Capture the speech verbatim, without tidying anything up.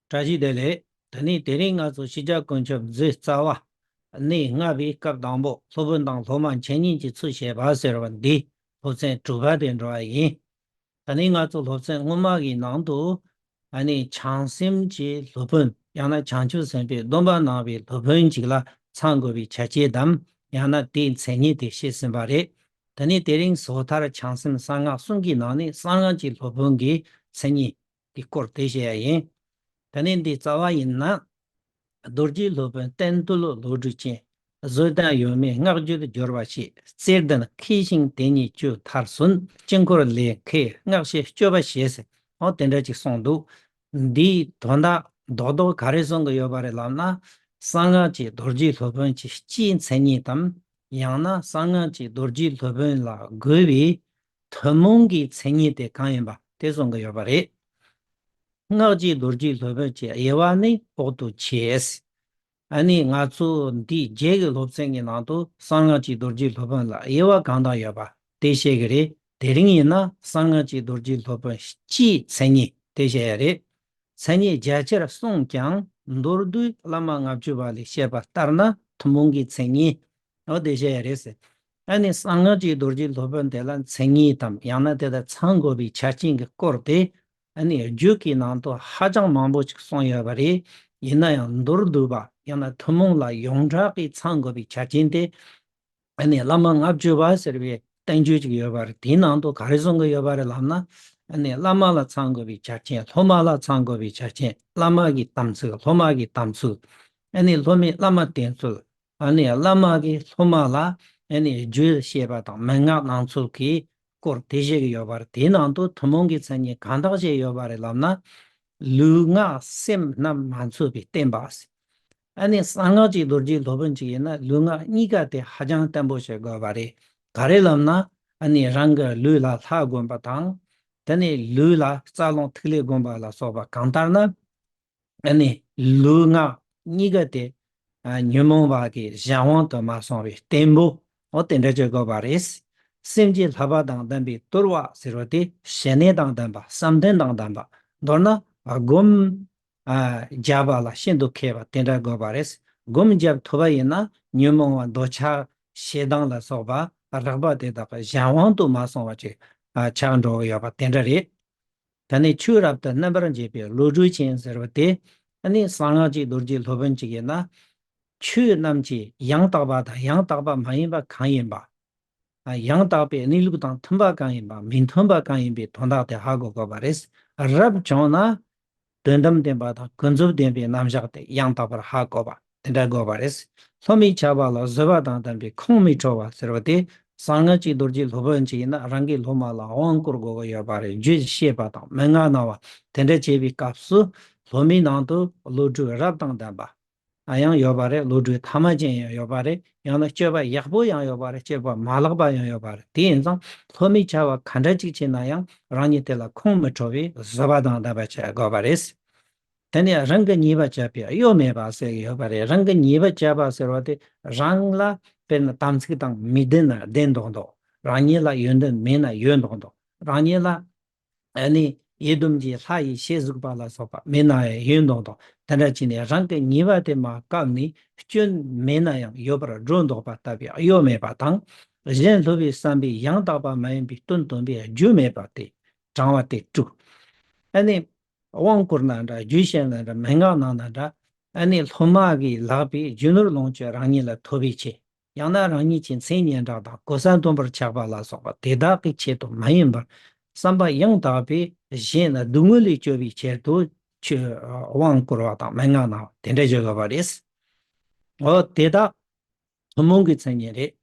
བཀྲ་ཤིས་བདེ་ལེགས། ད་ནི་དེ་རིང་ང་ཚོ་ཤེས་བྱ་ཀུན་ཁྱབ་མཛོད་རྩ་བ། གནས་ལྔ་པའི་སྐབས་དང་པོ། སློབ་དཔོན་དང་སློབ་མ་འཆད་ཉན་གྱི་ཚུལ་བཤད་པ་ཟེར་བ་འདི་སློབ་ཚན་དྲུག་པ་དེ་འགྲོ་བ་ཡིན། ད་ནི་ང་ཚོ་སློབ་ཚན་སྔོན་མ་གི་ནང་དུ། ཨ་ནི་བྱང་སེམས་ཀྱི་སློབ་དཔོན། ཡང་ན་བྱང་ཆུབ་སེམས་དཔའི་སྡོམ་པ་གནང་བའི་སློབ་དཔོན་ཅིག་ལ་ཚང་དགོས་པའི་ཆ་རྐྱེན་དམ། ཡང་ན་དེའི་མཚན་ཉིད་དེ་བཤད་ཟིན་པ་རེད། ད་ནི་དེ་རིང་སོ་ཐར་བྱང་སེམས་གསང་སྔགས་གསུམ་གྱི་ནང་ནས་གསང་སྔགས་ཀྱི་སློབ་དཔོན་གྱི་མཚན་ཉིད་ཀྱི་སྐོར་དེ་བཤད་ཡ་ཡིན། ད་ནི་འདི་རྩ་བ་ཡིན་ན། རྡོ་རྗེ་སློབ་དཔོན་བསྟན་འདུལ་བློ་གྲོས་ཅན། བཟོད་ལྡན་ཡོད་མེད་བསྔགས་བརྗོད་སྦྱོར་བ་ཞེས། བརྩེ་ལྡན་མཁས་ཤིང་དེ་ཉིད་ཆོས་མཐར་སོན། དཀྱིལ་འཁོར་ལས་མཁས་སྔགས་ཞེས་སྤྱོད་པ་ཞེས་ཟེར། འོ་དེ་འདྲ་ཅིག་གསུངས་འདུག། འདིའི་དོན་དག་རྡོག་རྡོག་ག་རེ་གསུང་གི་ཡོད་པ་རེད་ལབ་ན། གསང་སྔགས་ཀྱི་རྡོ་རྗེ་སློབ་དཔོན་གྱི་སྤྱིའི་མཚན་ཉིད་དམ། ཡང་ན་གསང་སྔགས་ཀྱི་རྡོ་རྗེ་སློབ་དཔོན་ལ་དགོས་པའི་ཐུན་མོང་གི་མཚན་ཉིད་དེ་གང་ཡིན་པ་དེ་གསུང་གི་ཡོད་པ་རེད། སྔགས་ཀྱི་རྡོ་རྗེ་སློབ་དཔོན་གྱི་དབྱེ་བ་ནི་འོག་ཏུ་ཕྱེ། ཨ་ནི་ང་ཚོ་འདི་རྗེས་ཀྱི་སློབ་ཚན་གྱི་ནང་དུ་གསང་སྔགས་ཀྱི་རྡོ་རྗེ་སློབ་དཔོན་ལ་དབྱེ་བ་གང་དག་ཡོད་པ་དེ་བཤད་ཀྱི་རེད། དེ་རིང་ཡིན་ན་གསང་སྔགས་ཀྱི་རྡོ་རྗེ་སློབ་དཔོན་སྤྱིའི་མཚན་ཉིད་དེ་བཤད་ཡ་རེད། མཚན་ཉིད་རྒྱ་ཆེར་གསུངས་ཀྱང་མདོར་བསྡུས་བླ་མ་ལྔ་བཅུ་པ་ལས་བཤད་པ་ལྟར་ན་ཐུན་མོང་གི་མཚན་ཉིད། འོ་དེ་བཤད་ཡ་རེད་ཟེར། ཨ་ནི་གསང་སྔགས་ཀྱི་རྡོ་རྗེ་སློབ་དཔོན་དེ་ལ་མཚན་ཉིད་དམ། ཡང་ན་དེ་ལ་ཚང་དགོས་པའི་ཆ་རྐྱེན་གྱི་སྐོར་དེ། ཨ་ནི་རྒྱུད་ཀྱི་ནང་དུ་ཧ་ཅང་མང་པོ་ཞིག་གསུངས་ཡོད་པ་རེད། ཡིན་ན་ཡང་མདོར་བསྡུས་པ། ཡང་ན་ཐུན་མོང་ལ་ཡོངས་གྲགས་ཀྱི་ཚང་དགོས་པའི་ཆ་རྐྱེན་དེ། ཨ་ནི་བླ་མ་ལྔ་བཅུ་པ་ཟེར་བའི་བསྟན་བཅོས་ཅིག་ཡོད་པ་རེད། དེའི་ནང་དུ་ག་རེ་གསུང་གི་ཡོད་པ་རེད་ལབ་ན། ཨ་ནི་བླ་མ་ལ་ཚང་དགོས་པའི་ཆ་རྐྱེན། སློབ་མ་ལ་ཚང་དགོས་པའི་ཆ་རྐྱེན། བླ་མ་གི་དམ་ཚིག། སློབ་མ་གི་དམ་ཚིག། ཨ་ནི་སློབ་མས་བླ་མ་བསྟེན་ཚུལ། ཨ་ནི་བླ་མ་གིས་སློབ་མ་ལ་ཨ་ནི་རྒྱུད་བཤད་པ་དང་མན་ངག་གནང་ཚུལ་གྱི་སྐོར་དེ་བཤད་ཀྱི་ཡོད་པ་རེད། དེའི་ནང་དུ་ཐུན་མོང་གི་མཚན་ཉིད་གང་དག་བཤད་ཡོད་པ་རེད་ལབ་ན། ལུས་ངག་སེམས་རྣམས་མ་འཚོས་པའི་བསྟན་པ་ཟེར། ཨ་ནི་གསང་སྔགས་ཀྱི་རྡོ་རྗེ་སློབ་དཔོན་ཅིག་ཡིན་ན་ལུས་ངག་གཉིས་ཀ་དེ་ཧ་ཅང་བརྟན་པོ་བྱེད་དགོས་པ་རེད། ག་རེ་ལབ་ན། ཨ་ནི་རང་གི་ལུས་ལ་ལྷ་བསྒོམ་པ་དང་། དེ་ནས་ལུས་ལ་རྩ་རླུང་ཐིག་ལེ་བསྒོམ་པ་ལ་སོགས་པ་གང་ལྟར་ན། ཨ་ནི་ལུས་ངག་གཉིས་ཀ་དེ་ཨ་ཉོན་མོངས་པ་གི་གཞན་དབང་དུ་མ་སོང་བའི་བརྟན་པོ། འོ་དེ་འདྲ་བྱེད་དགོས་པ་རེད། སེམས་ཀྱི་བསླབ་པ་དང་ལྡན་པའི་དོར་བ་ཟེར་བ་དེ་ཞི་གནས་དང་ལྡན་པ། བསམ་གཏན་དང་ལྡན་པ། མདོར་ན་སྒོམ་ཨ་རྒྱབ་པ་ལ་ཤིན་ཏུ་མཁས་པ་དེ་འདྲ་དགོས་པ་རེད། སྒོམ་རྒྱབ་ཐུབ་པ་ཡིན་ན་ཉོན་མོངས་པ་འདོད་ཆགས་ཞེ་སྡང་ལ་སོགས་པ་རགས་པ་དེ་དག་གཞན་དབང་དུ་མ་སོང་བ་ཅིག་ཨ་ཆགས་འགྲོ་གི་ཡོད་པ་དེ་འདྲ་རེད། ད་ནི་ཆོས་རབ་ཏུ་རྣམ་པར་འབྱེད་པའི་བློ་གྲོས་ཅན་ཟེར་བ་དེ། ཨ་ནི་གསང་སྔགས་ཀྱི་རྡོ་རྗེ་སློབ་དཔོན་ཅིག་ཡིན་ན། ཆོས་རྣམས་ཀྱི་ཡང་དག་པ་དང་ཡང་དག་པ་མ་ཡིན་པ་གང་ཡིན་པ། ཨ་ཡང་དག་པའི་གནས་ལུགས་དང་མཐུན་པ་གང་ཡིན་པ། མི་མཐུན་པ་གང་ཡིན་པའི་དོན་དག་དེ་ཧ་གོ་དགོས་པ་རེད། རབ་བྱུང་ན། དོན་དམ་བདེན་པ་དང་ཀུན་རྫོབ་བདེན་པའི་རྣམ་གཞག་དེ་ཡང་དག་པར་ཧ་གོ་བ་དེ་འདྲ་དགོས་པ་རེད། སློབ་མའི་བྱ་བ་ལ་བཟོད་པ་དང་ལྡན་པའི་ཁོང་མི་ཁྲོ་བ་ཟེར་བ་དེ། གསང་སྔགས་ཀྱི་རྡོ་རྗེ་སློབ་དཔོན་ཅིག་ཡིན་ན་རང་གི་སློབ་མ་ལ་དབང་བསྐུར་དགོས་ཀྱི་ཡོད་པ་རེད། རྒྱུད་བཤད་པ་དང་མན་ངག་གནང་བ་དེ་འདྲ་བྱེད་པའི་སྐབས་སུ་སློབ་མའི་ནང་དུ་བློ་གྲོས་རབ་དང་ལྡན་པ་ཡང་ཡོད་པ་རེད། བློ་གྲོས་ཐ་མལ་ཅན་ཡང་ཡོད་པ་རེད། ཡང་ན་སྤྱོད་པ་ཡག་པོ་ཡང་ཡོད་པ་རེད། སྤྱོད་པ་མ་ལེགས་པ་ཡང་ཡོད་པ་རེད། དེ་ཡིན་ཙང་སློབ་མའི་བྱ་བ་ག་འདྲ་ཅིག་བྱས་ན་ཡང་རང་ཉིད་དེ་ལ་ཁོང་མི་ཁྲོ་བའི་བཟོད་པ་དང་ལྡན་པ་བྱེད་དགོས་པ་རེད། དེ་ནས་རང་གི་ཉེས་པ་བྱས་པའི་གཡོ་མེད་པ་ཟེར་གྱི་ཡོད་པ་རེད། རང་གི་ཉེས་པ་བྱས་པ་ཟེར་བ་དེ་རང་ལ་དཔེར་ན་དམ་ཚིག་དང་མི་ལྡན་ན་ལྡན་མདོག་མདོག། རང་ཉིད་ལ་ཡོན་ཏན་མེད་ན་ཡོད་མདོག་མདོག། རང་ཉིད་ལ་ཨ་ནི་ཡི་དམ་གྱི་ལྷ་ཡི་ཞལ་གཟིགས་པ་ལ་སོགས་པ་མེད་ན་ཡང་ཡོད་མདོག་མདོག། དེ་འདྲ་བྱས་ནས་རང་གི་ཉེས་པ་དེ་མར་བཀབ་ནས་སྐྱོན་མེད་ན་ཡང་ཡོད་པར་སྒྲོ་འདོགས་པ་ལྟ་བུའི་གཡོ་མེད་པ་དང་། གཞན་སློབ་པའི་བསམ་པའི་ཡང་དག་པ་མ་ཡིན་པའི་དོན་སྟོན་པའི་རྒྱུ་མེད་པ་དེ་དྲང་བ་དེ་དྲུག། ཨ་ནི། དབང་བསྐུར་ན་འདྲ། རྒྱུད་བཤད་ན་འདྲ། མན་ངག་གནང་ན་འདྲ། ཨ་ནི་སློབ་མ་གིས་ལེགས་པའི་རྒྱུ་ནོར་ལོངས་སྤྱོད་རང་ཉིད་ལ་ཐོབ་པའི་ཆེད། ཡང་ན་རང་ཉིད་ཀྱི་མཚན་སྙན་གྲགས་དང་གོ་ས་འདོན་པར་ཆགས་པ་ལ་སོགས་པ་དེ་དག་གི་ཆེད་དུ་མ་ཡིན་པར། བསམ་པ་ཡང་དག་པའི་གཞན་ལ་སྡུག་བསྔལ་ལས་སྐྱོབ་པའི་ཆེད་དུ་ཆོས་དབང་བསྐུར་བ་དང་མན་ངག་གནང་བ་དེ་འདྲ་བརྗོད་དགོས་པ་རེད། འོ་དེ་དག་ཐུན་མོང་གི་མཚན་ཉིད་རེད།